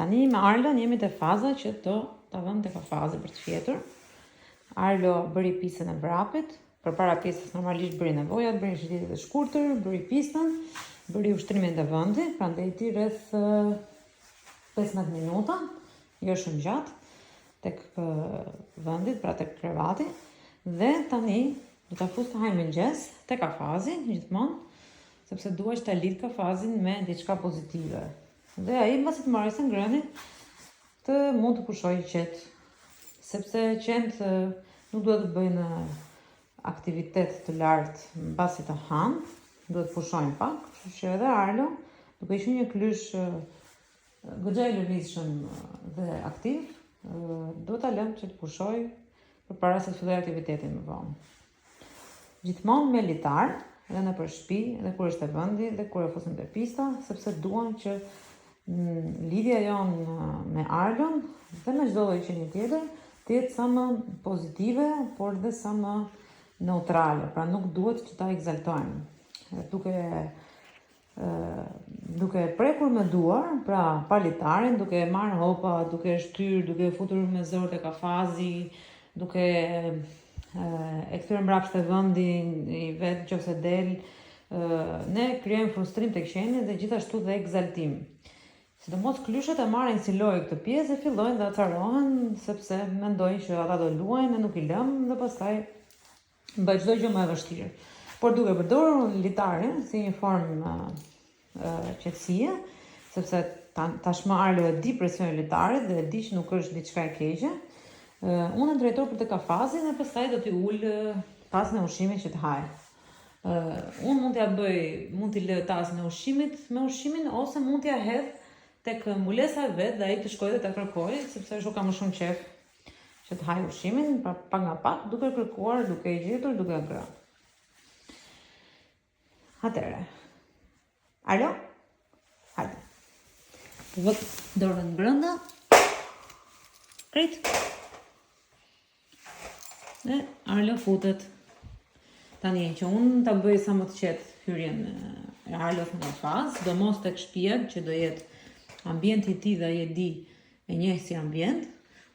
Tani me Arlon jemi te faza që do ta vëmë te kafazi për të fjetur. Arlo bëri pistën e vrapit, përpara pistës normalisht bëri nevojat, bëri një shëtitje të shkurtër, bëri pistën, bëri ushtrimin te vendi, pra ndejti rreth 15 minuta, jo shumë gjatë, tek vendi, pra tek krevati, dhe tani do ta fus të hajë mëngjes te kafazi gjithmonë, sepse dua që ta lidh kafazin me diçka pozitive. Dhe ai mbasi të mbarojë së ngrëni, të mund të pushojë i qetë, sepse qentë nuk duhet të bëjnë aktivitet të lartë mbasi të hanë, duhet të pushojnë pak, kështu që edhe Arlo, duke qenë një klysh goxha i lëvizshëm dhe aktiv, do ta lëmë që të pushojë përpara se të fillojë aktivitetin më vonë. Gjithmonë me litar, edhe nëpër shtëpi, edhe kur është te vendi, dhe kur e fusim te pista, sepse duam që lidhja jonë me Arlon dhe me çdo lloj qenie tjetër të jetë sa më pozitive, por dhe sa më neutrale. Pra nuk duhet që ta ekzaltojmë. Duke duke e prekur me duar, pra pa litarin, duke e marrë hopa, duke e shtyrë, duke e futur me zor te kafazi, duke e kthyer mbrapsht te vendi i vet nëse del, ne krijojmë frustrim tek qeni dhe gjithashtu dhe ekzaltim. Sidomos klyshet e marrin si lojë këtë pjesë dhe fillojnë dhe acarohen sepse mendojnë që ata do luajnë, ne nuk i lëmë dhe pastaj bëhet çdo gjë më e vështirë. Por duke përdorur litarin si një formë qetësie, sepse tashmë Arlo e di presionin e litarit dhe e di që nuk është diçka e keqe, unë e drejtoj për te kafazi dhe pastaj do t'i ul tasin e ushqimit që të hajë. Unë mund t'ja bëj, mund t'i lë tasin e ushqimit me ushqimin ose mund t'ja hedh tek mbulesa e vet dhe ai të shkojë dhe ta kërkojë, sepse ashtu ka më shumë qejf që të hajë ushqimin, pra pak nga pak, duke kërkuar, duke e gjetur, duke e ngrënë. Atëherë. Arlo? Hajde. Vë dorën brenda. Krejt. Dhe Arlo futet. Tani që unë ta bëj sa më të qetë hyrjen e Arlos në kafaz, sidomos tek shtëpia që do jetë ambienti i tij dhe ai e di e njeh si ambient,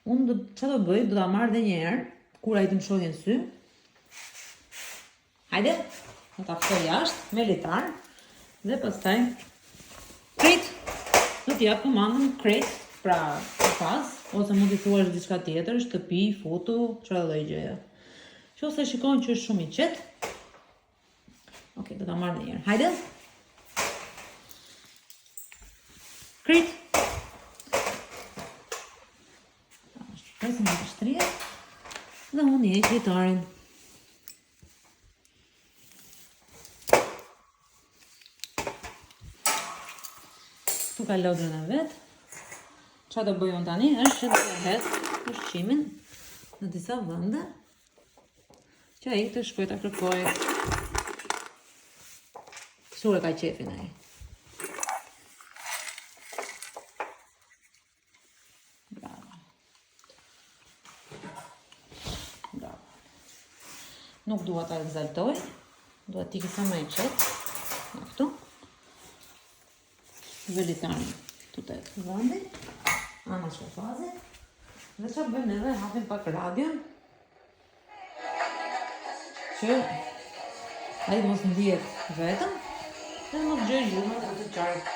unë do çfarë do bëj, do ta marr edhe një herë kur ai të më shohë në sy. Hajde, do ta ftoj jashtë me litar dhe pastaj krejt do t'i jap komandën krejt, pra kafaz, ose mund t'i thuash diçka tjetër, shtëpi, futu, çfarë lloj gjëje. Qoftë se shikon që është shumë i qetë. Ok, do ta marr edhe një herë. Hajde. Krejt. Presim të shtrihet. Dhe unë i heq litarin. Këtu ka lodrën e vet. Ça do bëj unë tani është që do të hedh ushqimin në disa vende që ai të shkojë ta kërkojë. Kështu e ka qejfin ai. Bravo. Bravo. Nuk dua ta ekzaltoj, dua të ikë sa më e qetë. Nga këtu. Vë litarin këtu te vendi. Anash kafazit. Dhe ça bëjmë neve, hapim pak radion. Që ai mos ndihet vetëm, dhe mos dëgjojë zhurmën e të qartë.